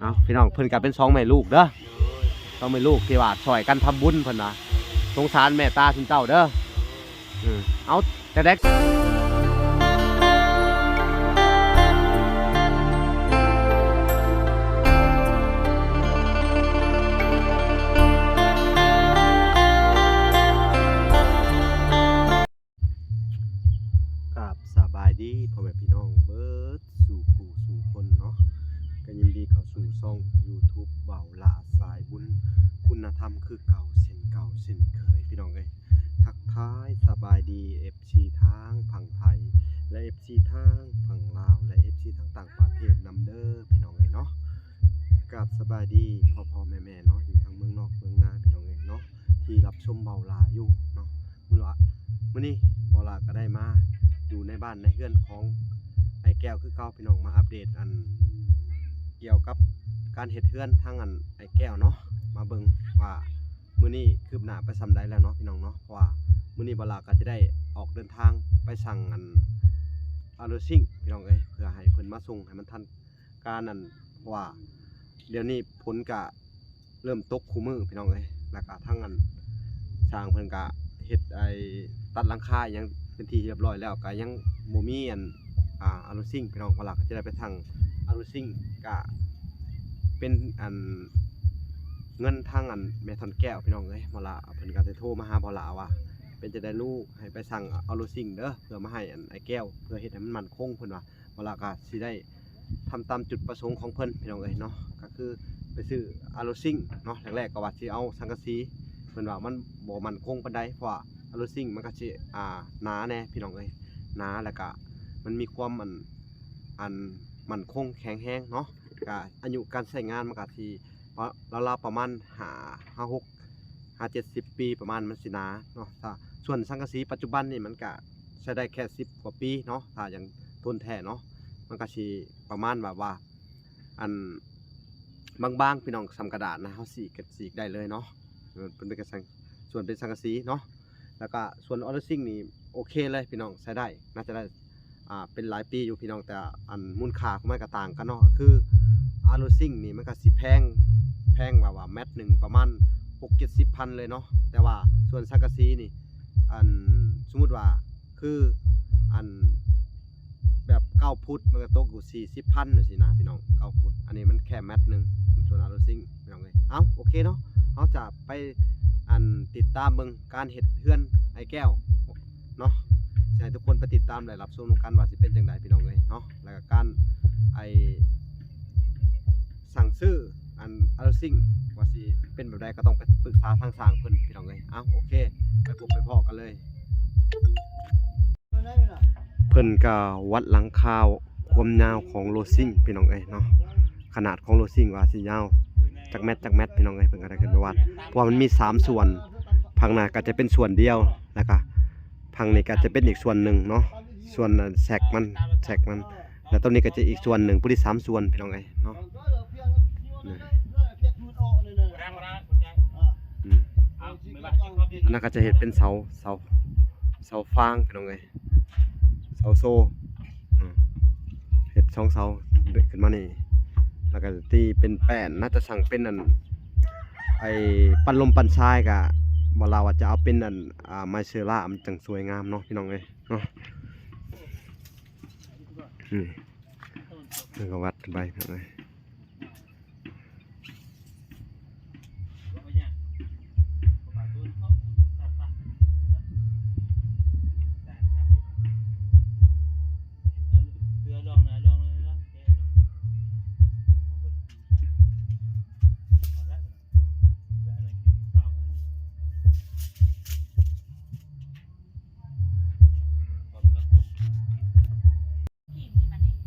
ເອົາ ພີ່ນ້ອງ ເພິ່ນກໍເປັນສອງແມ່ລູກເດີ ສອງແມ່ລູກທີ່ວ່າຊ່ອຍກັນທຳບຸນ ເພິ່ນວ່າ ສົງສານແມ່ຕາຊຸມເຈົ້າເດີ. ເອີ ເອົາ ຈັ່ງໃດ ກາບສະບາຍດີພໍ່ແມ່ພີ່ນ້ອງເບິດສູ່ຜູ້ສູ່ຄົນເນາະ, ກໍຍິນດີເຂົ້າສູ່ຊ່ອງຢູທູບບ່າວຫຼ້າສາຍບຸນຄຸນນະທຳຄືເກົ່າເຊັ່ນເກົ່າເຊັ່ນເຄີຍ ພີ່ນ້ອງເອີຍ. ທັກທາຍສະບາຍດີເອັຟຊີທາງຝັ່ງໄທ ແລະ ເອັຟຊີທາງຝັ່ງລາວ ແລະ ເອັຟຊີທາງຕ່າງປະເທດນຳເດີ ພີ່ນ້ອງເອີຍເນາະ. ກາບສະບາຍດີພໍ່ໆແມ່ໆເນາະ ຢູ່ທາງເມືອງນອກເມືອງນາ ພີ່ນ້ອງເອີຍເນາະ ທີ່ຮັບຊົມບ່າວຫຼ້າຢູ່ເນາະ. ມື້ລະ ມື້ນີ້ບ່າວຫຼ້າກໍໄດ້ມາຢູ່ໃນບ້ານໃນເຮືອນຂອງອ້າຍແກ້ວຄືເກົ່າ ພີ່ນ້ອງ, ມາອັບເດດອັນກ່ຽວກັບການເຮັດເຮືອນທາງອັນອ້າຍແກ້ວເນາະ, ມາເບິ່ງວ່າມື້ນີ້ຄືບໜ້າໄປສ່ຳໃດແລ້ວເນາະ ພີ່ນ້ອງເນາະ. ເພາະວ່າມື້ນີ້ບ່າວຫຼ້າກໍຈະໄດ້ອອກເດີນທາງໄປສັ່ງອັນອາໂລຊິງ ພີ່ນ້ອງເອີຍ, ເພື່ອໃຫ້ເພິ່ນມາສົ່ງໃຫ້ມັນທັນ ການນັ້ນ ເພາະວ່າດຽວນີ້ຝົນກະເລີ່ມຕົກຄູ່ມື້ ພີ່ນ້ອງເອີຍ. ແລ້ວກະທາງອັນຊ່າງເພິ່ນກະເຮັດໄອ້ຕັດຫຼັງຄາອີ່ຫຍັງເປັນທີ່ຮຽບຮ້ອຍແລ້ວ, ກະຍັງບໍ່ມີອັນ ອ່າ ອາລູຊິງ ພີ່ນ້ອງ. ບ່າວຫຼ້າກໍຈະໄດ້ໄປສັ່ງອາລູຊິງ ກະເປັນອັນເງິນທາງອັນແມ່ທ່ອນແກ້ວ ພີ່ນ້ອງເອີຍ. ບ່າວຫຼ້າ ເພິ່ນກໍໄດ້ໂທມາຫາບ່າວຫຼ້າວ່າ ເປັນຈັ່ງໃດລູກ ໃຫ້ໄປສັ່ງອາລູຊິງເດີ ເພື່ອມາໃຫ້ອັນອ້າຍແກ້ວ ເພື່ອເຮັດໃຫ້ມັນໝັ້ນຄົງ ເພິ່ນວ່າ. ບ່າວຫຼ້າກໍຊິໄດ້ ທຳຕາມຈຸດປະສົງຂອງເພິ່ນ ພີ່ນ້ອງເອີຍເນາະ, ກໍຄືໄປຊື້ອາໂລຊິງເນາະ. ແລກໆກໍວ່າຊິເອົາສັງກະສີ ເພິ່ນວ່າມັນບໍ່ໝັ້ນຄົງປານໃດ ເພາະວ່າອາໂລຊິງມັນກໍຊິ ອ່າ ໜາແດ່ ພີ່ນ້ອງເອີຍ, ໜາ ແລ້ວກະມັນມີຄວາມ ອັນ ອັນໝັ້ນຄົງແຂງແຮງເນາະ. ກະອາຍຸການໃຊ້ງານມັນກະຊິລາວໆປະມານຫ້າ ຫ້າ ຫົກ ຫ້າ ເຈັດ ສິບປີປະມານ ມັນຊິໜາເນາະ. ຖ້າສ່ວນສັງກະສີປັດຈຸບັນນີ້ ມັນກະໃຊ້ໄດ້ແຄ່ສິບກວ່າປີເນາະ, ຖ້າຢ່າງທົນແທ້ເນາະ ມັນກະຊິປະມານແບບວ່າ ອັນ ບາງໆ ພີ່ນ້ອງ, ສ່ຳກະດາດນະ ເຮົາສີກ ສີກໄດ້ເລີຍເນາະ. ເອີ ເປັນກະສັງ ສ່ວນເປັນສັງກະສີເນາະ. ແລ້ວກະສ່ວນອາໂລຊິງນີ້ໂອເຄເລີຍ ພີ່ນ້ອງ, ໃຊ້ໄດ້ ໜ້າຈະໄດ້ ອ່າ ເປັນຫຼາຍປີຢູ່ ພີ່ນ້ອງ, ແຕ່ອັນມູນຄ່າຂອງມັນກໍຕ່າງກັນເນາະ. ກໍຄືອາລູຊິງນີ້ມັນກໍຊິແພງ ແພງແບບວ່າແມັດໜຶ່ງປະມານຫົກເຈັດສິບພັນເລີຍເນາະ, ແຕ່ວ່າສ່ວນສັງກະສີນີ້ ອັນ ສົມມຸດວ່າ ຄື ອັນ ແບບເກົ້າຟຸດ ມັນກໍຕົກຢູ່ສີ່ສິບພັນຈັ່ງຊີ້ນະ ພີ່ນ້ອງ, ເກົ້າຟຸດ. ອັນນີ້ມັນແຄ່ແມັດໜຶ່ງ ສ່ວນອາລູຊິງ ພີ່ນ້ອງເອີຍ. ເອົ້າ ໂອເຄເນາະ, ເຮົາຈະໄປ ອັນ ຕິດຕາມເບິ່ງການເຮັດເຮືອນອ້າຍແກ້ວເນາະ, ຊິໃຫ້ທຸກຄົນໄປຕິດຕາມ ແລະ ຮັບຊົມນຳກັນວ່າຊິເປັນຈັ່ງໃດ ພີ່ນ້ອງເອີຍເນາະ. ແລ້ວກໍການ ໄອ້ ສັ່ງຊື້ ອັນ ອາໂລຊິງ ວ່າຊິເປັນແບບໃດ ກໍຕ້ອງໄປປຶກສາທາງຊ່າງເພິ່ນ ພີ່ນ້ອງເອີຍ. ເອົ້າ ໂອເຄ ໄປພົບໄປພໍ້ກັນເລີຍ. ເພິ່ນກໍວັດຫຼັງຄາຄວາມຍາວຂອງໂລຊິງ ພີ່ນ້ອງເອີຍເນາະ, ຂະໜາດຂອງໂລຊິງວ່າຊິຍາວຈັກແມັດ ຈັກແມັດ ພີ່ນ້ອງເອີຍ. ເພິ່ນກໍໄດ້ຂຶ້ນໄປວັດ ເພາະວ່າມັນມີສາມສ່ວນ, ຝັ່ງໜ້າກໍຈະເປັນສ່ວນດຽວ ແລ້ວກໍຝັ່ງນີ້ກໍຈະເປັນອີກສ່ວນໜຶ່ງເນາະ, ສ່ວນແຊັກມັນ ແຊັກມັນ ແລ້ວຕົງນີ້ກໍຈະອີກສ່ວນໜຶ່ງ, ພໍດີສາມສ່ວນ ພີ່ນ້ອງເອີຍເນາະ. ນີ້ ອືມ ອັນນັ້ນກໍຈະເຮັດເປັນເສົາ ເສົາ ເສົາຟາງ ພີ່ນ້ອງເອີຍ ເສົາໂຊ ອືມ ເຮັດສອງເສົາຂຶ້ນມານີ້ ແລ້ວກໍຕີເປັນແປ້ນ ໜ້າຈະສ້າງເປັນອັນ ໄອ້ ປັ້ນລົມປັ້ນຊາຍ ກະບໍ່ລາວວ່າຈະເອົາເປັນອັນ ອ່າ ໄມ້ເຊີລາ ມັນຈັ່ງສວຍງາມເນາະ ພີ່ນ້ອງເອີຍເນາະ. ນີ້ ແລ້ວກໍວັດໄປພີ່ນ້ອງເອີຍ.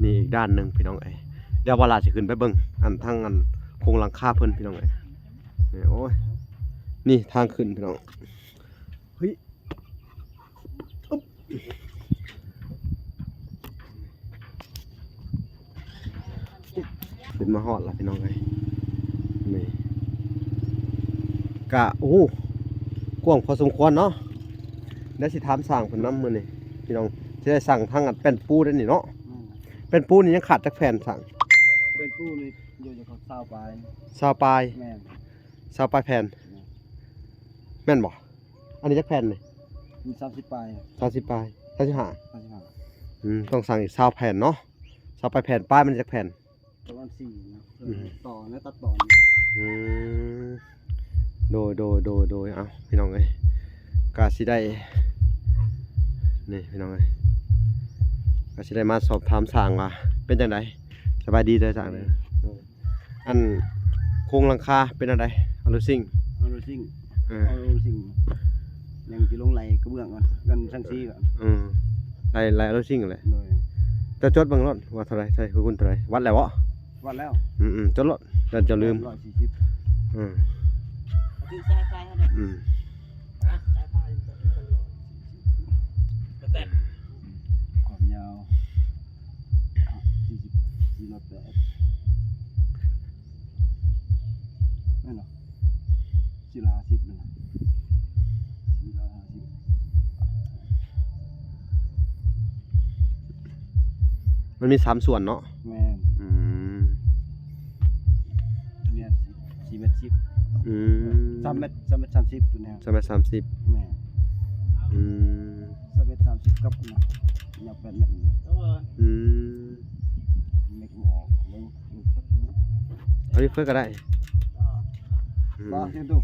ນີ້ອີກດ້ານໜຶ່ງພີ່ນ້ອງເອີຍ ດຽວບ່າວຫຼ້າຊິຂຶ້ນໄປເບິ່ງ ອັນທາງອັນໂຄງຫຼັງຄາເພິ່ນພີ່ນ້ອງເອີຍ. ນີ້ ໂອ້ຍ ນີ້ທາງຂຶ້ນພີ່ນ້ອງ ເຮີ້ຍ ອຶບ ຂຶ້ນມາຮອດລະພີ່ນ້ອງເອີຍ. ນີ້ກະ ໂອ້ ກວ້າງພໍສົມຄວນເນາະ. ດຽວຊິຖາມຊ່າງເພິ່ນນຳມື້ນີ້ພີ່ນ້ອງ ຊິໄດ້ສ້າງທາງອັນແປ້ນປູໄດ້ນີ້ເນາະ. ອືມ ແປ້ນປູນີ້ຍັງຂາດຈັກແຜ່ນຊ່າງ? ແປ້ນປູນີ້ຢູ່ ຢູ່ຊາວປາຍ ຊາວປາຍ ແມ່ນ ຊາວປາຍແຜ່ນ ແມ່ນ ແມ່ນບໍ່? ອັນນີ້ຈັກແຜ່ນນີ້? ມີສາມສິບປາຍ ສາມສິບປາຍ ສາມສິບຫ້າ ສາມສິບຫ້າ. ອືມ ຕ້ອງສ້າງອີກຊາວແຜ່ນເນາະ ຊາວປາຍແຜ່ນ ປາຍມັນຈັກແຜ່ນ? ປະມານສີ່ນະ ອືມ ຕໍ່ແລ້ວຕັດຕໍ່. ອືມ ໂດຍ ໂດຍ ໂດຍ ໂດຍ ເອົ້າ ພີ່ນ້ອງເອີຍ ກະຊິໄດ້ ນີ້ພີ່ນ້ອງເອີຍ ກະຊິໄດ້ມາສອບຖາມຊ່າງວ່າເປັນຈັ່ງໃດ. ສະບາຍດີເດີຊ່າງເດີ. ໂດຍ ອັນໂຄງຫຼັງຄາເປັນແນວໃດ? ອາລູຊິງ ອາລູຊິງ ເອີ ອາລູຊິງ ຍັງຊິລົງໄລ່ກະເບື້ອງກ່ອນ ກັນສັງກະສີກ່ອນ. ອືມ ໄລ່ ໄລ່ອາລູຊິງແຫຼະ. ໂດຍ ເຈົ້າຈົດເບິ່ງໂລດວ່າເທົ່າໃດ ໃສ່ຄູນເທົ່າໃດ ວັດແລ້ວບໍ່? ວັດແລ້ວ. ອືມໆ ຈົດໂລດ ຢ້ານເຈົ້າລືມ. ຮ້ອຍສີ່ສິບ. ອືມ ຖືກສາຍໄຟຫັ້ນເດ້. ອືມ ຮະ? ສາຍໄຟ ຄວາມຍາວ ສີ່ສິບ ສີ່ຮ້ອຍແປດ ແມ່ນບໍ່? ສີ່ຮ້ອຍຫ້າສິບນັ້ນນະ ສີ່ຮ້ອຍຫ້າສິບ. ມັນມີສາມສ່ວນເນາະ. ແມ່ນ. ອືມ ຕົວນີ້ສີ່ແມັດສິບ. ອືມ ສາມແມັດ ສາມແມັດສາມສິບ ຕົວນີ້ ສາມແມັດສາມສິບ. ແມ່ນ. ອືມ ສາມແມັດສາມສິບກັບຍາວແປດແມັດ. ອືມ ເມັກບໍ່ອອກເບິ່ງ. ເອົາຢູ່ເພິ່ນກໍໄດ້. ອືມ ບໍ່ ເຮັດດູ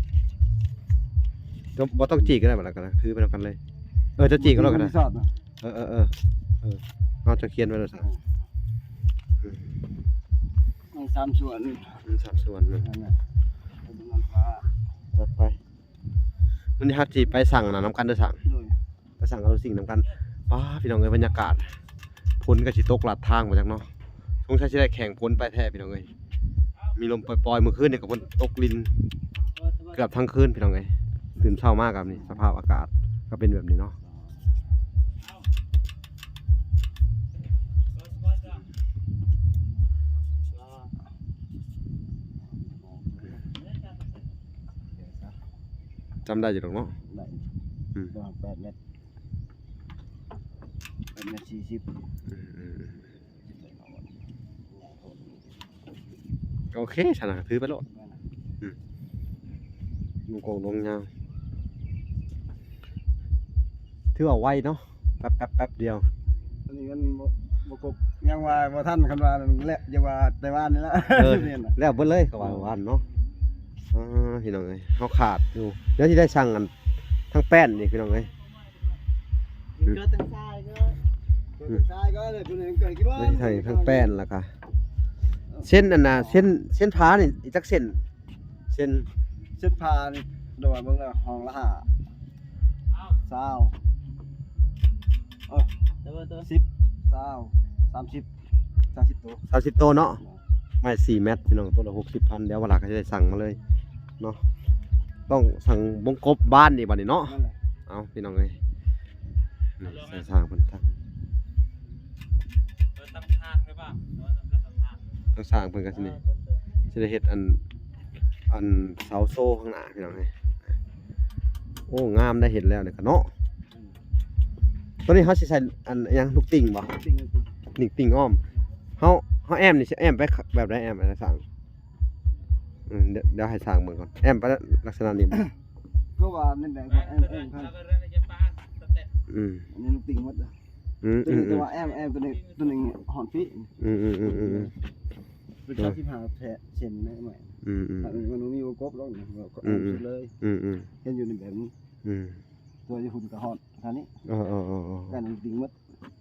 ບໍ່ຕ້ອງຈີກກໍໄດ້ ບໍ່ລະກໍໄດ້ ຖືໄປນຳກັນເລີຍ. ເອີ ຈະຈີກກໍໄດ້. ເອີ ເອີ ເອີ ເອີ ເຮົາຈະຂຽນໄວ້ແລ້ວຊະ. ອືມ ມີສາມສ່ວນ ມີສາມສ່ວນ. ນັ້ນນະ ຈັດໄປ. ມື້ນີ້ເຮົາຊິໄປສັ່ງນຳກັນເດີ ສັ່ງ ໂດຍ ໄປສັ່ງເອົາສິ່ງນຳກັນ. ປ້າ ພີ່ນ້ອງເອີຍ ບັນຍາກາດ ຝົນກໍຊິຕົກລັດທາງບໍ່ຈັກເນາະ. ສົງໄສຊິໄດ້ແຂ່ງຝົນໄປແທ້ພີ່ນ້ອງເອີຍ. ມີລົມປ່ອຍໆ ມື້ຄືນນີ້ກໍຝົນຕົກລິນເກືອບທັງຄືນພີ່ນ້ອງເອີຍ. ຕື່ນເຊົ້າມາກໍນີ້ ສະພາບອາກາດກໍເປັນແບບນີ້ເນາະ. ຈຳໄດ້ຢູ່ດອກເນາະ. ໄດ້. ອືມ ປະມານແປດແມັດ ແປດແມັດສີ່ສິບ. ອືມ ອືມ ອືມ ໂອເຄ ຊັ້ນນະ ຖືໄປໂລດ. ອືມ ລົງກອງລົງຍາວ ຖືວ່າໄວເນາະ. ແປັບໆ ແປັບດຽວ. ອັນນີ້ມັນບໍ່ ບໍ່ຄົບ ຍັງວ່າບໍ່ທັນ ຄັນວ່າແລ້ວ ຢ່າວ່າແຕ່ວານນີ້ລະ. ເອີ ແລ້ວເບິດເລີຍ ກໍວ່າວານເນາະ. ອ່າ ພີ່ນ້ອງເອີຍ ເຮົາຂາດຢູ່ ດຽວຊິໄດ້ສັ່ງອັນທັງແປ້ນນີ້ພີ່ນ້ອງເອີຍ. ອືມ ເກີດຕັ້ງຊາຍກໍ ເກີດຕັ້ງຊາຍກໍເລີຍ ເພິ່ນເກີດຄິດວ່າ ໄດ້ທັງ ທັງແປ້ນ ແລ້ວກະເສັ້ນອັນນ່າ ເສັ້ນ ເສັ້ນຜານີ້ ອີກຈັກເສັ້ນ? ເສັ້ນ ເສັ້ນຜານີ້ ໂດຍເບິ່ງແລ້ວ ຫ້ອງລະຫ້າ ຊາວ ເອີ ສິບ ຊາວ ສາມສິບ ສາມສິບໂຕ ສາມສິບໂຕເນາະ. ໄມ້ສີ່ແມັດພີ່ນ້ອງ ໂຕລະຫົກສິບພັນ. ດຽວວັນຫຼັງກໍຈະໄດ້ສັ່ງມາເລີຍເນາະ. ຕ້ອງສັ່ງວົງກົບບ້ານນີ້ບັດນີ້ເນາະ. ເອົາ ພີ່ນ້ອງເອີຍ ນີ້ ຊ່າງເພິ່ນ ທາງ ເອີ ຕຳທາງໄດ້ບໍ່? ເອີ ຕຳທາງ ທາງຊ່າງເພິ່ນກໍຊິນີ້ ເອີ ຊິໄດ້ເຮັດອັນ ອັນເສົາໂຊຂ້າງໜ້າພີ່ນ້ອງເອີຍ. ໂອ້ ງາມໄດ໋ ເຮັດແລ້ວນີ້ກະເນາະ. ອືມ ໂຕນີ້ເຮົາຊິໃສ່ອັນຫຍັງ ລູກຕິ່ງບໍ່? ຕິ່ງ ຕິ່ງ ຕິ່ງອ້ອມ. ເຮົາ ເຮົາແອ້ມນີ້ຊິແອ້ມໄປແບບໃດ ແອ້ມໃຫ້ຊ່າງ? ອືມ ດຽວ ດຽວໃຫ້ຊ່າງເບິ່ງກ່ອນ ແອ້ມໄປລັກສະນະນີ້ບໍ່? ຄືວ່າໃນແບບແອ້ມ ແອ້ມຂ້າງ ອືມ ອັນນີ້ມັນຕິ່ງໝົດ. ອືມ ອືມ ອືມ ແຕ່ວ່າແອ້ມ ແອ້ມໂຕນີ້ ໂຕນີ້ຮອດພີ້. ອືມ ອືມ ອືມ ອືມ ເປັນເກົ້າສິບຫ້າເຊັນໃນໃໝ່. ອືມ ອືມ ອືມ ມັນບໍ່ມີວົງກົບດອກ ກໍແອ້ມສຸດເລີຍ. ອືມ ອືມ ເຫັນຢູ່ໃນແບບນີ້. ອືມ ແຕ່ວ່າຢູ່ພຸ້ນກໍຮອດທ່ານີ້. ເອີ ເອີ ເອີ ເອີ ກໍນັ້ນຕິ່ງໝົດ.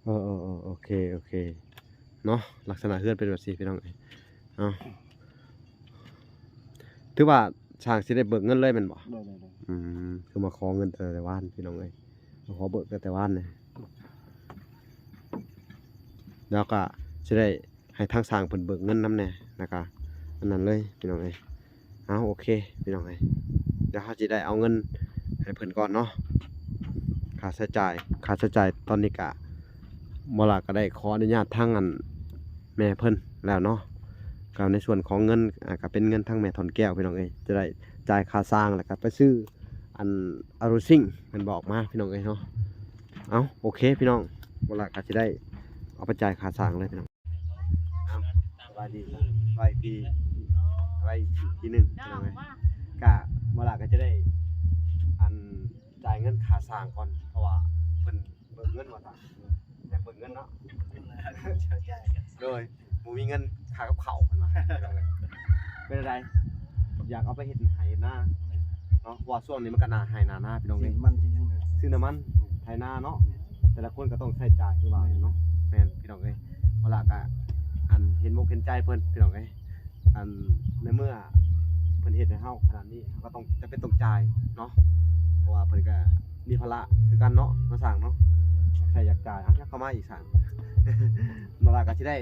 ເອີ ເອີ ເອີ ໂອເຄ ໂອເຄເນາະ. ລັກສະນະເຮືອນເປັນແບບຊີ້ພີ່ນ້ອງເອີຍ. ເອົາ ຖືວ່າຊ່າງຊິໄດ້ເບີກເງິນເລີຍແມ່ນບໍ່? ໂດຍ ໂດຍ ໂດຍ. ອືມ ຄືມາຂໍເງິນແຕ່ວານພີ່ນ້ອງເອີຍ ມາຂໍເບີກແຕ່ວານນີ້. ແລ້ວກໍຊິໄດ້ໃຫ້ທາງຊ່າງເພິ່ນເບີກເງິນນຳແດ່ ແລ້ວກໍອັນນັ້ນເລີຍພີ່ນ້ອງເອີຍ. ເອົາ ໂອເຄພີ່ນ້ອງເອີຍ ດຽວເຮົາຊິໄດ້ເອົາເງິນໃຫ້ເພິ່ນກ່ອນເນາະ. ຄ່າໃຊ້ຈ່າຍ ຄ່າໃຊ້ຈ່າຍຕອນນີ້ກະ ໝໍຫຼ້າກໍໄດ້ຂໍອະນຸຍາດທາງອັນແມ່ເພິ່ນແລ້ວເນາະ. ກໍໃນສ່ວນຂອງເງິນ ອາ ກໍເປັນເງິນທາງແມ່ທ່ອນແກ້ວພີ່ນ້ອງເອີຍ ຈະໄດ້ຈ່າຍຄ່າຊ່າງ ແລ້ວກໍໄປຊື້ອັນອາລູຊິງເພິ່ນບອກມາພີ່ນ້ອງເອີຍເນາະ. ເອົາ ໂອເຄພີ່ນ້ອງ ໝໍຫຼ້າກໍຊິໄດ້ເອົາໄປຈ່າຍຄ່າຊ່າງເລີຍພີ່ນ້ອງ. ເອົາ ສະບາຍດີ ໄວ້ອີກທີ ໄວ້ອີກທີໜຶ່ງພີ່ນ້ອງເອີຍ. ກະໝໍຫຼ້າກໍຈະໄດ້ອັນຈ່າຍເງິນຄ່າສ້າງກ່ອນ ເພາະວ່າເພິ່ນເບີກເງິນວ່າຊັ້ນ ຢາກເບີກເງິນເນາະ. ໂດຍ ບໍ່ມີເງິນຄ່າກັບເຂົ້າເພິ່ນວ່າ. ເປັນຈັ່ງໃດ ຢາກເອົາໄປເຮັດໄຮ່ເຮັດນາເນາະ ເພາະວ່າຊ່ວງນີ້ມັນກໍໜ້າໄຮ່ໜ້ານາພີ່ນ້ອງເອີຍ. ຊື້ນ້ຳມັນ ຊື້ນ້ຳມັນໄຖນາເນາະ ແຕ່ລະຄົນກໍຕ້ອງໃຊ້ຈ່າຍຄືວ່າເນາະ. ແມ່ນພີ່ນ້ອງເອີຍ ເວລາກໍອັນເຫັນອົກເຫັນໃຈເພິ່ນພີ່ນ້ອງເອີຍ. ອັນໃນເມື່ອເພິ່ນເຮັດໃຫ້ເຮົາຂະໜາດນີ້ ເຮົາກໍຕ້ອງຈຳເປັນຕ້ອງຈ່າຍເນາະ ເພາະວ່າເພິ່ນກໍມີພາລະຄືກັນເນາະ ມາສ້າງເນາະ ຢາກໃຊ້ຢາກຈ່າຍ. ເອົາ ຍັບເຂົ້າມາອີກສ້າງ ເວລາກໍຊິໄດ້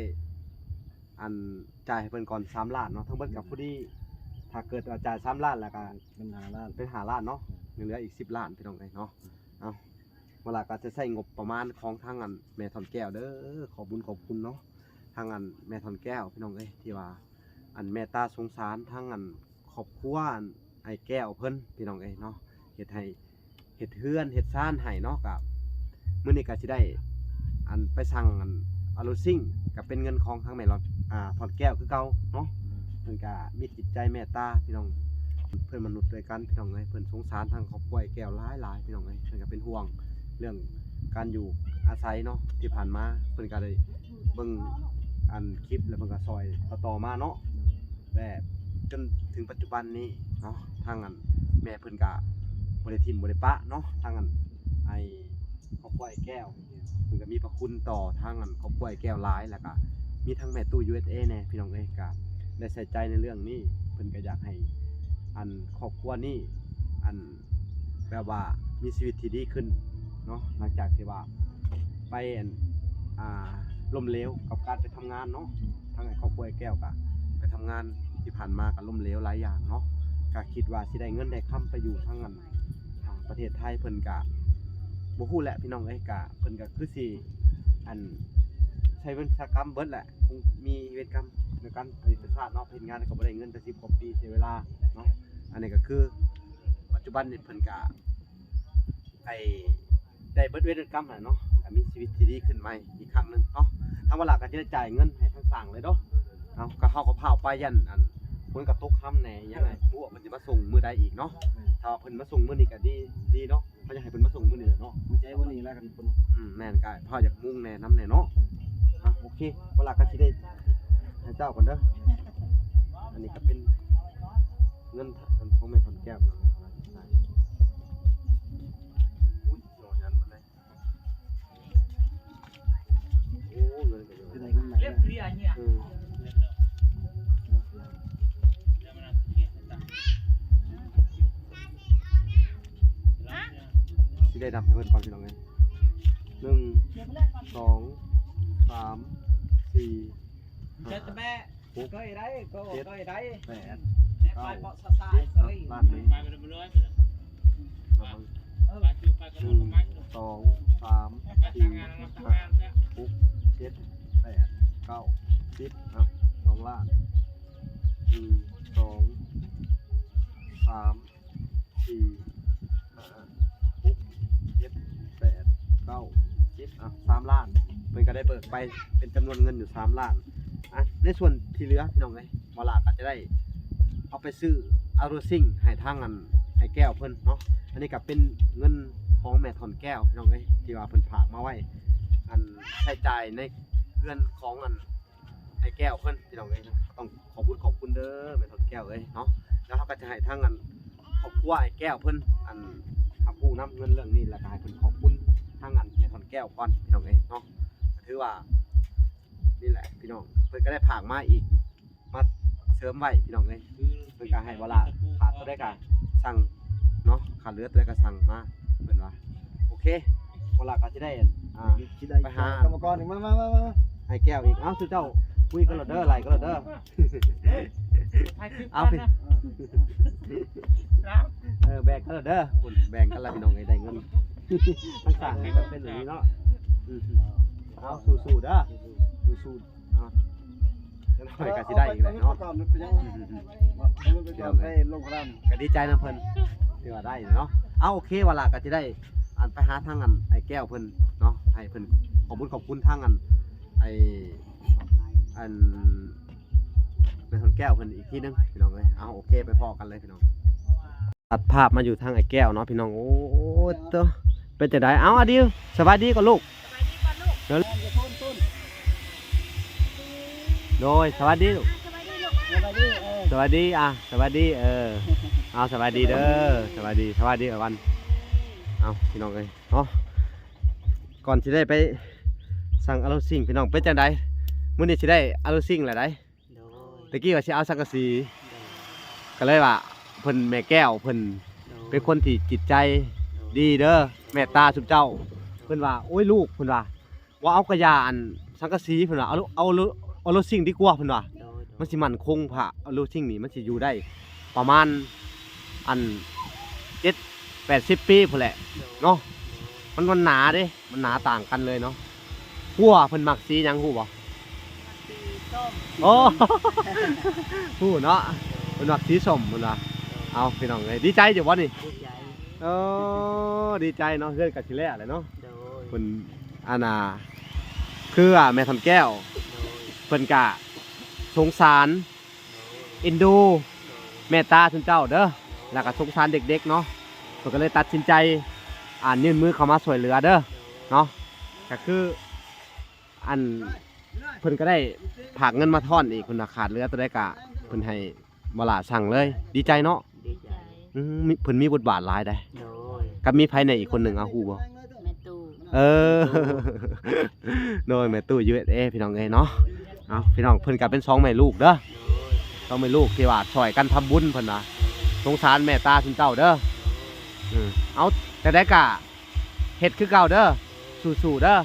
ອັນ ຈ່າຍໃຫ້ເພິ່ນກ່ອນສາມລ້ານເນາະ ທັງເບິດກໍພໍດີ ຖ້າເກີດວ່າຈ່າຍສາມລ້ານແລ້ວກໍເປັນຫ້າລ້ານ ເປັນຫ້າລ້ານເນາະ ຍັງເຫຼືອອີກສິບລ້ານ ພີ່ນ້ອງເອີຍເນາະ. ເອົາ ເວລາກໍຈະໃຊ້ງົບປະມານຂອງທາງອັນແມ່ທ່ອນແກ້ວເດີ ຂອບບຸນຂອບຄຸນເນາະ ທາງອັນແມ່ທ່ອນແກ້ວ ພີ່ນ້ອງເອີຍ ທີ່ວ່າອັນເມດຕາສົງສານທາງອັນຄອບຄົວອັນອ້າຍແກ້ວເພິ່ນ ພີ່ນ້ອງເອີຍເນາະ ເຮັດໃຫ້ ເຮັດເຮືອນເຮັດຊານໃຫ້ເນາະ. ກະມື້ນີ້ກະຊິໄດ້ອັນໄປສັ່ງອັນອາລູຊິງ ກະເປັນເງິນຂອງທາງແມ່ລອດ ອ່າ ທອດແກ້ວຄືເກົ່າເນາະ. ເພິ່ນກະມີຈິດໃຈເມດຕາພີ່ນ້ອງ ເພື່ອນມະນຸດດ້ວຍກັນ ພີ່ນ້ອງເອີຍ. ເພິ່ນສົງສານທາງຄອບຄົວອ້າຍແກ້ວຫຼາຍໆ ພີ່ນ້ອງເອີຍ. ເພິ່ນກະເປັນຫ່ວງເລື່ອງການຢູ່ອາໄສເນາະ ທີ່ຜ່ານມາເພິ່ນກະໄດ້ເບິ່ງອັນຄລິບ ແລ້ວເພິ່ນກະຊ່ອຍຕໍ່ໆມາເນາະ. ແລະ ຈົນເຖິງປັດຈຸບັນນີ້ເນາະ ທາງອັນແມ່ເພິ່ນກະບໍ່ໄດ້ຖິ້ມບໍ່ໄດ້ປະເນາະ ທາງອັນໄອ້ຄອບຄົວອ້າຍແກ້ວ ເພິ່ນກະມີພະຄຸນຕໍ່ທາງອັນຄອບຄົວອ້າຍແກ້ວຫຼາຍ ແລ້ວກະມີທັງແມ່ຕູ້ ຢູເອສເອ ແດ່ ພີ່ນ້ອງເອີຍ. ກະໄດ້ໃສ່ໃຈໃນເລື່ອງນີ້ ເພິ່ນກະຢາກໃຫ້ອັນຄອບຄົວນີ້ ອັນ ແບບວ່າມີຊີວິດທີ່ດີຂຶ້ນເນາະ ຫຼັງຈາກທີ່ວ່າໄປອັນ ອ່າ ລົ້ມເຫຼວກັບການໄປທຳງານເນາະ. ທາງຄອບຄົວອ້າຍແກ້ວກະໄປທຳງານທີ່ຜ່ານມາກະລົ້ມເຫຼວຫຼາຍຢ່າງເນາະ ກະຄິດວ່າຊິໄດ້ເງິນໄດ້ຄຳໄປຢູ່ທາງອັນ ທາງປະເທດໄທ. ເພິ່ນກະບໍ່ຮູ້ແຫຼະ ພີ່ນ້ອງເອີຍ ກະເພິ່ນກະຄືຊິອັນໃຊ້ເວນຊະກຳເບິດແຫຼະ ຄົງມີເວນກຳນຳກັນ ອັນນີ້ເປັນຊາດເນາະ ເຮັດງານກະບໍ່ໄດ້ເງິນ ແຕ່ສິບກວ່າປີເສຍເວລາເນາະ. ອັນນີ້ກະຄືປັດຈຸບັນນີ້ເພິ່ນກະ ໄດ້ ໄດ້ເບິດເວລາກຳຫັ້ນເນາະ ກະມີຊີວິດທີ່ດີຂຶ້ນໃໝ່ອີກຄັ້ງໜຶ່ງເນາະ. ທາງວາລາກະຈະໄດ້ຈ່າຍເງິນໃຫ້ທາງຊ່າງເລີຍເນາະ. ເອົາ ກະເຮົາກະພາອອກໄປ ຢ້ານອັນຝົນກະຕົກຮຳແດ່ ຫຍັງແດ່ ບໍ່ຮູ້ວ່າເພິ່ນຊິມາສົ່ງມື້ໃດອີກເນາະ. ຖ້າວ່າເພິ່ນມາສົ່ງມື້ນີ້ກະດີ ດີເນາະ ເຮົາຢາກໃຫ້ເພິ່ນມາສົ່ງມື້ນີ້ແຫຼະເນາະ. ມັນໃຈມື້ນີ້ແລ້ວກັນເພິ່ນ ອືມ ແມ່ນ ກະພາຢາກມຸງແດ່ນຳແດ່ເນາະ. ອ່ະ ໂອເຄ ວາລາກະຊິໄດ້ໃຫ້ເຈົ້າກ່ອນເດີ. ອັນນີ້ກະເປັນເງິນ ຂອງແມ່ທອນແກ້ວ ໂອ້ ເງິນກໍເຍອະ ເລັບເລຍເນຍ ເອີ ຊິໄດ້ນັບໃຫ້ເພິ່ນກ່ອນ ພີ່ນ້ອງເອີຍ ໜຶ່ງ ສອງ ສາມ ສີ່ ຫ້າ ຫົກ ເຈັດ ແປດ ເກົ້າ ສິບ ລ້ານໜຶ່ງ ໜຶ່ງ ສອງ ສາມ ສີ່ ຫ້າ ຫົກ ເຈັດ ແປດ ເກົ້າ ສິບ ອ່ະ ສອງລ້ານ ໜຶ່ງ ສາມ ສີ່ ຫ້າ ຫົກ ເຈັດ ແປດ ເກົ້າ ສິບ ອ່ະ ສາມລ້ານ ເພິ່ນກໍໄດ້ເບີກໄປເປັນຈຳນວນເງິນຢູ່ສາມລ້ານ. ອ່ະ ໃນສ່ວນທີ່ເຫຼືອ ພີ່ນ້ອງເອີຍ ບໍ່ຫຼ້າກໍຈະໄດ້ເອົາໄປຊື້ອາໂຣຊິງໃຫ້ທາງອັນ ອ້າຍແກ້ວເພິ່ນເນາະ. ອັນນີ້ກໍເປັນເງິນຂອງແມ່ທ່ອນແກ້ວ ພີ່ນ້ອງເອີຍ ທີ່ວ່າເພິ່ນຝາກມາໄວ້ ອັນ ໃຊ້ຈ່າຍໃນເຮືອນຂອງອັນ ອ້າຍແກ້ວເພິ່ນ ພີ່ນ້ອງເອີຍ. ຕ້ອງຂອບຄຸນຂອບຄຸນເດີແມ່ທ່ອນແກ້ວເອີຍເນາະ. ແລ້ວເຮົາກໍຈະໃຫ້ທາງອັນຄອບຄົວອ້າຍແກ້ວເພິ່ນ ອັນຮັບຮູ້ນຳເງິນເລື່ອງນີ້ ແລ້ວກໍໃຫ້ເພິ່ນຂອບຄຸນທາງອັນແມ່ທ່ອນແກ້ວກ່ອນ ພີ່ນ້ອງເອີຍເນາະ. ກໍຖືວ່ານີ້ແຫຼະ ພີ່ນ້ອງ ເພິ່ນກໍໄດ້ຝາກມາອີກ ມາເສີມໄວ້ ພີ່ນ້ອງເອີຍ. ເພິ່ນກໍໃຫ້ບໍ່ຫຼ້າ ຂາດຕົວໃດກໍສັ່ງເນາະ ຂາດເຫຼືອຕົວໃດກໍສັ່ງມາ ເພິ່ນວ່າ. ໂອເຄ ບໍ່ຫຼ້າກໍຊິໄດ້ ອ່າ ໄປຫາກຳມະກອນອີກ ມາໆໆໆ ອ້າຍແກ້ວອີກ. ເອົ້າ ສູ່ເຈົ້າຄຸຍກັນໂລດເດີ ໄລ່ກັນໂລດເດີ. ເອົາ ເອີ ແບ່ງກັນໂລດເດີ ພຸ້ນ ແບ່ງກັນລະ ພີ່ນ້ອງເອີຍ ໄດ້ເງິນ ທັງສາມກໍເປັນແບບນີ້ເນາະ. ອືມ ເອົາ ສູ້ໆເດີ ສູ້ໆ ເອົາ ຈັກໜ້ອຍກໍຊິໄດ້ອີກແຫຼະເນາະ. ອືມ ກໍດີໃຈນຳເພິ່ນທີ່ວ່າໄດ້ເນາະ. ເອົາ ໂອເຄ ວ່າລະກໍຊິໄດ້ ອັນ ໄປຫາທາງອັນອ້າຍແກ້ວເພິ່ນເນາະ ໃຫ້ເພິ່ນຂອບຄຸນຂອບຄຸນທາງອັນ ໄອ້ ອັນ ແມ່ນຄົນແກ້ວເພິ່ນອີກທີໜຶ່ງ ພີ່ນ້ອງເອີຍ. ເອົາ ໂອເຄ ໄປພໍ້ກັນເລີຍ ພີ່ນ້ອງ. ຕັດພາບມາຢູ່ທາງອ້າຍແກ້ວເນາະ ພີ່ນ້ອງ. ໂອ້ໂຕ ເປັນຈັ່ງໃດ? ເອົາ ອາດິວ ສະບາຍດີກ່ອນລູກ ສະບາຍດີກ່ອນລູກ ເດີ. ໂດຍ ສະບາຍດີລູກ ສະບາຍດີລູກ ສະບາຍດີ ເອີ ສະບາຍດີ ອ່າ ສະບາຍດີ ເອີ ເອົາ ສະບາຍດີເດີ ສະບາຍດີ ສະບາຍດີ ສະບາຍດີ ເອີ ວັນ. ເອົາ ພີ່ນ້ອງເອີຍເນາະ ກ່ອນຊິໄດ້ໄປສັ່ງອາໂລຊິງ ພີ່ນ້ອງ ເປັນຈັ່ງໃດ? ມື້ນີ້ຊິໄດ້ອາໂລຊິງແລ້ວໃດ. ໂດຍ ແຕ່ກີ້ວ່າຊິເອົາສັງກະສີ ໂດຍ ກໍເລີຍວ່າເພິ່ນ ແມ່ແກ້ວເພິ່ນ ໂດຍ ເປັນຄົນທີ່ຈິດໃຈ ໂດຍ ດີເດີ ເມດຕາຊຸມເຈົ້າ. ເພິ່ນວ່າ ໂອ້ຍ ລູກ ເພິ່ນວ່າ ບໍ່ເອົາກະຢ່າ ອັນ ສັງກະສີ ເພິ່ນວ່າ ເອົາ ເອົາ ເອົາໂລຊິງດີກວ່າ ເພິ່ນວ່າ ໂດຍ ໂດຍ ມັນຊິໝັ້ນຄົງ ພະ ອາໂລຊິງນີ້ມັນຊິຢູ່ໄດ້ປະມານ ອັນ ເຈັດແປດສິບປີພຸ້ນແຫຼະ ໂດຍ ເນາະ. ໂດຍ ມັນ ມັນໜາເດ້ ມັນໜາຕ່າງກັນເລີຍເນາະ. ຜົວເພິ່ນມັກສີຫຍັງຮູ້ບໍ່? ມັກສີສົ້ມ. ໂອ້ ຮູ້ເນາະ ເພິ່ນມັກສີສົ້ມ ເພິ່ນວ່າ. ເອົາ ພີ່ນ້ອງເອີຍ ດີໃຈຢູ່ບໍ່ນີ້? ດີໃຈ. ໂອ້ ດີໃຈເນາະ ເຮືອນກໍຊິແລ້ວແຫຼະເນາະ. ໂດຍ ເພິ່ນ ອັນນ່າ ຄືວ່າແມ່ທ່ອນແກ້ວ ໂດຍ ເພິ່ນກະສົງສານ ເອັນດູ ເມດຕາຊຸມເຈົ້າເດີ ແລ້ວກໍສົງສານເດັກໆເນາະ ເພິ່ນກໍເລີຍຕັດສິນໃຈ ອ່າ ຍື່ນມືເຂົ້າມາຊ່ວຍເຫຼືອເດີເນາະ. ກໍຄື ອັນ ເພິ່ນກໍໄດ້ຝາກເງິນມາທ້ອນອີກ ເພິ່ນວ່າຂາດເຫຼືອຕົວໃດກະເພິ່ນໃຫ້ບໍ່ຫຼ້າສັ່ງເລີຍ. ດີໃຈເນາະ? ດີໃຈ. ອືມ ມີ ເພິ່ນມີບົດບາດຫຼາຍໃດ. ໂດຍ. ກັບມີໃຜແດ່ອີກຄົນໜຶ່ງ ເອົາ ຮູ້ບໍ່? ແມ່ຕູ້. ເອີ ໂດຍ ແມ່ຕູ້ ຢູເອສເອ ພີ່ນ້ອງເອີຍເນາະ. ເອົາ ພີ່ນ້ອງ ເພິ່ນກໍເປັນສອງແມ່ລູກເດີ. ໂດຍ. ສອງແມ່ລູກທີ່ວ່າຊ່ອຍກັນທຳບຸນ ເພິ່ນວ່າ ໂດຍ ສົງສານເມດຕາຊຸມເຈົ້າເດີ. ໂດຍ. ອືມ ເອົາ ຈັ່ງໃດກະເຮັດຄືເກົ່າເດີ ໂດຍ ສູ້ໆເດີ. ໂດຍ.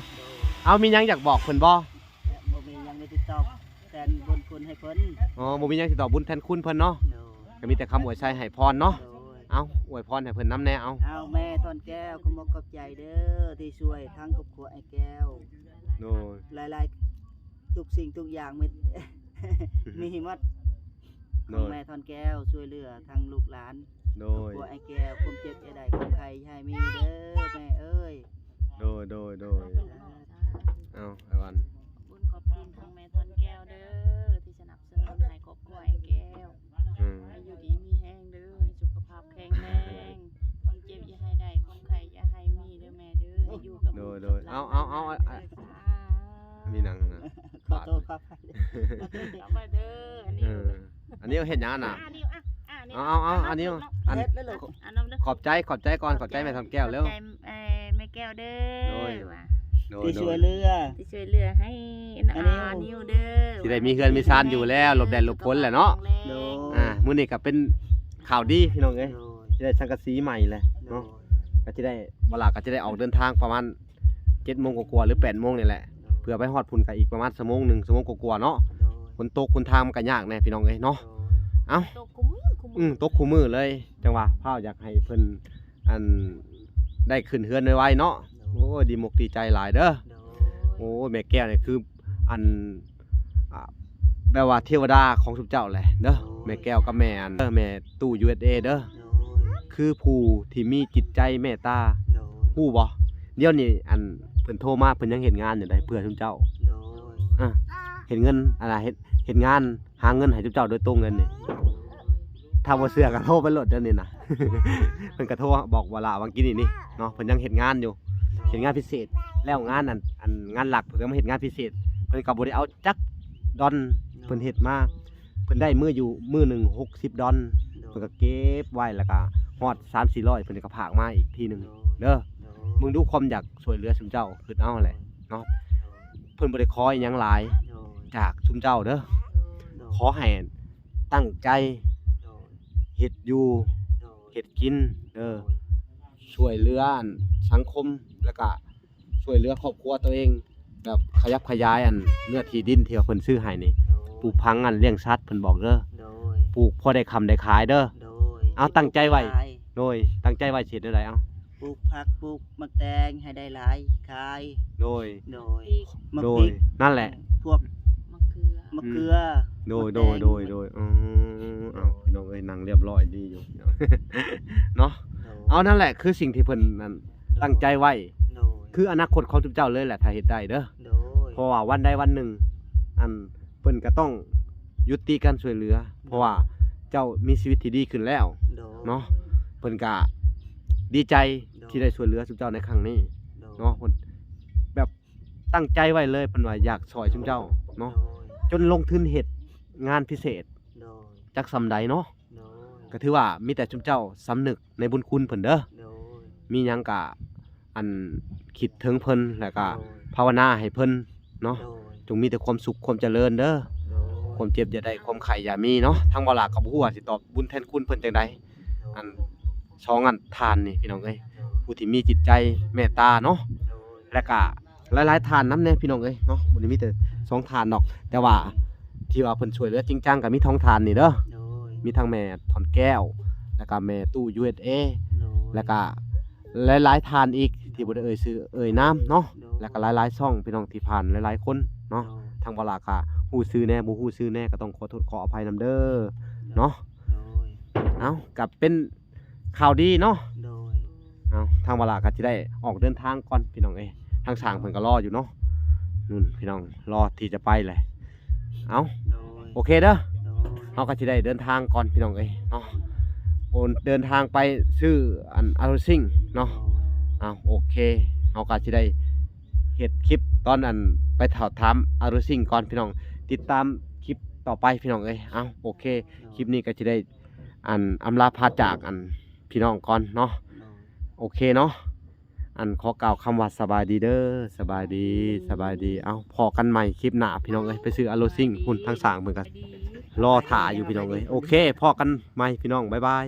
ເອົາ ມີຫຍັງຢາກບອກເພິ່ນບໍ່? ບໍ່ມີຫຍັງ ມີແຕ່ຕອບແທນບຸນຄຸນໃຫ້ເພິ່ນ. ອໍ ບໍ່ມີຫຍັງ ຊິຕອບບຸນແທນຄຸນເພິ່ນເນາະ. ໂດຍ. ກໍມີແຕ່ຄຳອວຍໄຊໃຫ້ພອນເນາະ. ໂດຍ. ເອົາ ອວຍພອນໃຫ້ເພິ່ນນຳແດ່ ເອົາ. ເອົາ ແມ່ທ່ອນແກ້ວ ຂອບອົກຂອບໃຈເດີ ທີ່ຊ່ວຍທັງຄອບຄົວອ້າຍແກ້ວ. ໂດຍ. ຫຼາຍໆ ທຸກສິ່ງທຸກຢ່າງມີ ມີໝົດ. ໂດຍ. ຂອງແມ່ທ່ອນແກ້ວ ຊ່ວຍເຫຼືອທັງລູກຫຼານ. ໂດຍ. ຄອບຄົວອ້າຍແກ້ວ ຄວາມເຈັບຢ່າໄດ້ ຄວາມໄຂ້ຢ່າໃຫ້ມີເດີແມ່ເອີຍ. ໂດຍ ໂດຍ ໂດຍ. ເອົາ ອ້າຍວັນ ຂອບຄຸນ ຂອບຄຸນທາງແມ່ທ່ອນແກ້ວເດີ ທີ່ສະໜັບສະໜູນໃຫ້ຄອບຄົວອ້າຍແກ້ວ. ອືມ ໃຫ້ຢູ່ດີມີແຮງເດີ ໃຫ້ສຸຂະພາບແຂງແຮງ ຄວາມເຈັບຢ່າໃຫ້ໄດ້ ຄວາມໄຂ້ຢ່າໃຫ້ມີເດີແມ່ເດີ ໃຫ້ຢູ່ກັບ ໂດຍ ໂດຍ. ເອົາ ເອົາ ເອົາ ເອົາ ມີໜັງນະ ຂໍໂທດ ຂໍອະໄພ. ເອົາໄປເດີ ອັນນີ້ ເອີ ອັນນີ້ເຮັດຫຍັງນະ? ອ່າ ນີ້ ອ່ະ ອ່າ ນີ້ ເອົາ ເອົາ ເອົາ ອັນນີ້ ເອົາ ອັນ ເຮັດແລ້ວລູກ. ອ່າ ຂອບໃຈ ຂອບໃຈກ່ອນ ຂອບໃຈແມ່ທ່ອນແກ້ວເລີຍ. ຂອບໃຈ ເອີ ແມ່ແກ້ວເດີ. ໂດຍ ໂດຍ ທີ່ຊ່ວຍເຫຼືອ ທີ່ຊ່ວຍເຫຼືອໃຫ້ ອັນນີ້ ອ່າ ນິວເດີ ຊິໄດ້ມີເຮືອນມີຊານຢູ່ແລ້ວ ຫຼົບແດດຫຼົບຝົນແຫຼະເນາະ. ໂດຍ. ອ່າ ມື້ນີ້ກໍເປັນຂ່າວດີ ພີ່ນ້ອງເອີຍ. ໂດຍ. ຊິໄດ້ສັງກະສີໃໝ່ແຫຼະເນາະ. ໂດຍ. ກໍຊິໄດ້ ບໍ່ຫຼ້າກໍຊິໄດ້ອອກເດີນທາງປະມານ ເຈັດໂມງກວ່າໆ ຫຼື ແປດໂມງນີ້ແຫຼະ. ໂດຍ. ເພື່ອໄປຮອດພຸ້ນກໍອີກປະມານຊົ່ວໂມງໜຶ່ງ ຊົ່ວໂມງກວ່າໆເນາະ. ໂດຍ. ຝົນຕົກຫົນທາງມັນກໍຍາກແດ່ ພີ່ນ້ອງເອີຍເນາະ. ໂດຍ. ເອົ້າ ຕົກຄູ່ມື້ ຄູ່ມື້ ອືມ ຕົກຄູ່ມື້ເລີຍ ຈັ່ງວ່າພ້າວຢາກໃຫ້ເພິ່ນ ອັນ ໄດ້ຂຶ້ນເຮືອນໄວໆເນາະ. ໂດຍ. ໂອ້ຍ ດີມົກດີໃຈຫຼາຍເດີ. ໂດຍ. ໂອ້ຍ ແມ່ແກ້ວນີ້ຄື ອັນ ອ່າ ແບບວ່າເທວະດາຂອງຊຸມເຈົ້າແຫຼະເດີ. ໂດຍ. ແມ່ແກ້ວກັບແມ່ອັນ ເອີ ແມ່ຕູ້ ຢູເອສເອ ເດີ ໂດຍ ຄືຜູ້ທີ່ມີຈິດໃຈເມດຕາ ໂດຍ ຮູ້ບໍ່? ດຽວນີ້ອັນເພິ່ນໂທມາ ເພິ່ນຍັງເຮັດງານຢູ່ໃດ ເພື່ອຊຸມເຈົ້າ ໂດຍ ອາ ເຮັດເງິນ ອັນນ່າ ເຮັດ ເຮັດງານ ຫາເງິນໃຫ້ຊຸມເຈົ້າໂດຍຕົງເລີຍນີ້. ຖ້າບໍ່ເຊື່ອກໍໂທໄປໂລດດຽວນີ້ນະ ເພິ່ນກໍໂທບອກວ່າລາວາງກີ້ນີ້ນີ້ເນາະ ເພິ່ນຍັງເຮັດງານຢູ່ ເຮັດງານພິເສດ ແລ້ວງານອັນ ອັນງານຫຼັກ ເພິ່ນກໍມາເຮັດງານພິເສດ ເພິ່ນກໍບໍ່ໄດ້ເອົາຈັກດອນ ເພິ່ນເຮັດມາ ເພິ່ນໄດ້ມື້ຢູ່ມື້ໜຶ່ງຫົກສິບດອນ ໂດຍ ເພິ່ນກໍເກັບໄວ້ ແລ້ວກໍຮອດສາມສີ່ຮ້ອຍ ເພິ່ນກໍພາກມາອີກທີໜຶ່ງ ໂດຍ ເດີ ໂດຍ ເບິ່ງດູຄວາມຢາກຊ່ວຍເຫຼືອຊຸມເຈົ້າ ຄິດເອົາແຫຼະເນາະ ເພິ່ນບໍ່ໄດ້ຂໍອີ່ຫຍັງຫຼາຍ ໂດຍ ຈາກຊຸມເຈົ້າເດີ ໂດຍ ຂໍໃຫ້ຕັ້ງໃຈ ໂດຍ ເຮັດຢູ່ ໂດຍ ເຮັດກິນເດີ ໂດຍ ຊ່ວຍເຫຼືອອັນສັງຄົມ ແລ້ວກະ ຊ່ວຍເຫຼືອຄອບຄົວຕົວເອງ ແບບຂະຫຍັບຂະຫຍາຍອັນເນື້ອທີ່ດິນທີ່ວ່າເພິ່ນຊື້ໃຫ້ນີ້ ໂດຍ ປູກຝັງອັນລ້ຽງສັດ ເພິ່ນບອກເດີ ໂດຍ ປູກພໍໄດ້ຄ້າໄດ້ຂາຍເດີ ໂດຍ ເອົາຕັ້ງໃຈໄວ້ ໂດຍ ຕັ້ງໃຈໄວ້ຊິເຮັດແນວໃດ ເອົາ ປູກຜັກປູກໝາກແຕງໃຫ້ໄດ້ຫຼາຍຂາຍ ໂດຍ ໂດຍ ໝາກ ໂດຍ ພິກ ນັ້ນແຫຼະ ພວກ ໝາກເກືອ ໝາກເກືອ ອືມ ໂດຍ ໝາກແຕງ ໂດຍ ໂດຍ ໂດຍ ອືມ ເອົາ ໂດຍ ພີ່ນ້ອງເອີຍ ນັ່ງລຽບຮ້ອຍດີຢູ່ ເນາະ ໂດຍ ເອົາ ນັ້ນແຫຼະ ຄືສິ່ງທີ່ເພິ່ນນັ້ນ ໂດຍ ຕັ້ງໃຈໄວ້ ໂດຍ ຄືອະນາຄົດຂອງຊຸມເຈົ້າເລີຍແຫຼະ ຖ້າເຮັດໄດ້ເດີ ໂດຍ ເພາະວ່າວັນໃດວັນໜຶ່ງ ອັນ ເພິ່ນກໍຕ້ອງຍຸຕິການຊ່ວຍເຫຼືອ ເພາະວ່າເຈົ້າມີຊີວິດທີ່ດີຂຶ້ນແລ້ວ ໂດຍ ເນາະ ເພິ່ນກໍດີໃຈ ໂດຍ ທີ່ໄດ້ຊ່ວຍເຫຼືອຊຸມເຈົ້າໃນຄັ້ງນີ້ ໂດຍ ເນາະ ເພິ່ນແບບຕັ້ງໃຈໄວ້ເລີຍ ເພິ່ນວ່າຢາກຊ່ອຍຊຸມເຈົ້າເນາະ ໂດຍ ຈົນລົງທຶນເຮັດງານພິເສດ ໂດຍ ຈັກສ່ຳໃດເນາະ ໂດຍ ກໍຖືວ່າມີແຕ່ຊຸມເຈົ້າສຳນຶກໃນບຸນຄຸນເພິ່ນເດີ ໂດຍ ມີຫຍັງກະ ອັນ ຄິດເຖິງເພິ່ນ ແລ້ວກະ ໂດຍ ພາວະນາໃຫ້ເພິ່ນເນາະ ໂດຍ ຈົ່ງມີແຕ່ຄວາມສຸກຄວາມຈະເລີນເດີ ໂດຍ ຄວາມເຈັບຢ່າໄດ້ ຄວາມໄຂ້ຢ່າມີເນາະ ທາງບໍ່ຫຼ້າກໍບໍ່ຮູ້ວ່າຊິຕອບບຸນແທນຄຸນເພິ່ນຈັ່ງໃດ ໂດຍ ອັນ ສອງອັນທ່ານນີ້ພີ່ນ້ອງເອີຍ ໂດຍ ຜູ້ທີ່ມີຈິດໃຈເມດຕາເນາະ ໂດຍ ແລ້ວກະ ຫຼາຍໆທ່ານນຳແດ່ພີ່ນ້ອງເອີຍເນາະ ບໍ່ໄດ້ມີແຕ່ສອງທ່ານດອກ ແຕ່ວ່າທີ່ວ່າເພິ່ນຊ່ວຍເຫຼືອຈິງຈັງກໍມີສອງທ່ານນີ້ເດີ ໂດຍ ມີທັງແມ່ທອນແກ້ວ ແລ້ວກໍແມ່ຕູ້ ຢູເອສເອ ໂດຍ ແລ້ວກໍຫຼາຍໆທ່ານອີກທີ່ບໍ່ໄດ້ເອີ່ຍຊື່ເອີ່ຍນາມເນາະ ໂດຍ ແລ້ວກໍຫຼາຍໆຊ່ອງພີ່ນ້ອງທີ່ຜ່ານຫຼາຍໆຄົນເນາະ ໂດຍ ທາງບໍ່ຫຼ້າກໍຮູ້ຊື່ແດ່ ບໍ່ຮູ້ຊື່ແດ່ ກໍຕ້ອງຂໍໂທດຂໍອະໄພນຳເດີ ໂດຍ ເນາະ ໂດຍ ເອົ້າ ກໍເປັນ ຂ່າວດີເນາະ ໂດຍ ເອົ້າ ທາງວາລາກໍຊິໄດ້ອອກເດີນທາງກ່ອນພີ່ນ້ອງເອີຍ ທາງຊ່າງເພິ່ນກໍລໍຢູ່ເນາະ ນັ້ນພີ່ນ້ອງລໍທີ່ຈະໄປແຫຼະ ເອົ້າ ໂດຍ ໂອເຄເດີ ໂດຍ ເຮົາກໍຊິໄດ້ເດີນທາງກ່ອນພີ່ນ້ອງເອີຍເນາະ ໂອນເດີນທາງໄປຊື້ອັນອາໂຣຊິງເນາະ ໂດຍ ເອົ້າ ໂອເຄ ເຮົາກໍຊິໄດ້ເຮັດຄລິບຕອນອັນໄປຖາມອາໂຣຊິງກ່ອນພີ່ນ້ອງ ຕິດຕາມຄລິບຕໍ່ໄປພີ່ນ້ອງເອີຍ ເອົ້າ ໂອເຄ ໂດຍ ຄລິບນີ້ກໍຊິໄດ້ ອັນອຳລາພາຈາກອັນພີ່ນ້ອງກ່ອນເນາະ ໂດຍ ໂອເຄເນາະ ອັນຂໍກ່າວຄຳວ່າສະບາຍດີເດີ ສະບາຍດີ ສະບາຍດີ ເອົ້າ ພໍ້ກັນໃໝ່ຄລິບໜ້າພີ່ນ້ອງເອີຍ ໄປຊື້ອາໂຣຊິງພຸ້ນ ທາງຊ່າງເພິ່ນກໍລໍຖ້າຢູ່ພີ່ນ້ອງເອີຍ ໂອເຄ ພໍ້ກັນໃໝ່ພີ່ນ້ອງ ບາຍບາຍ.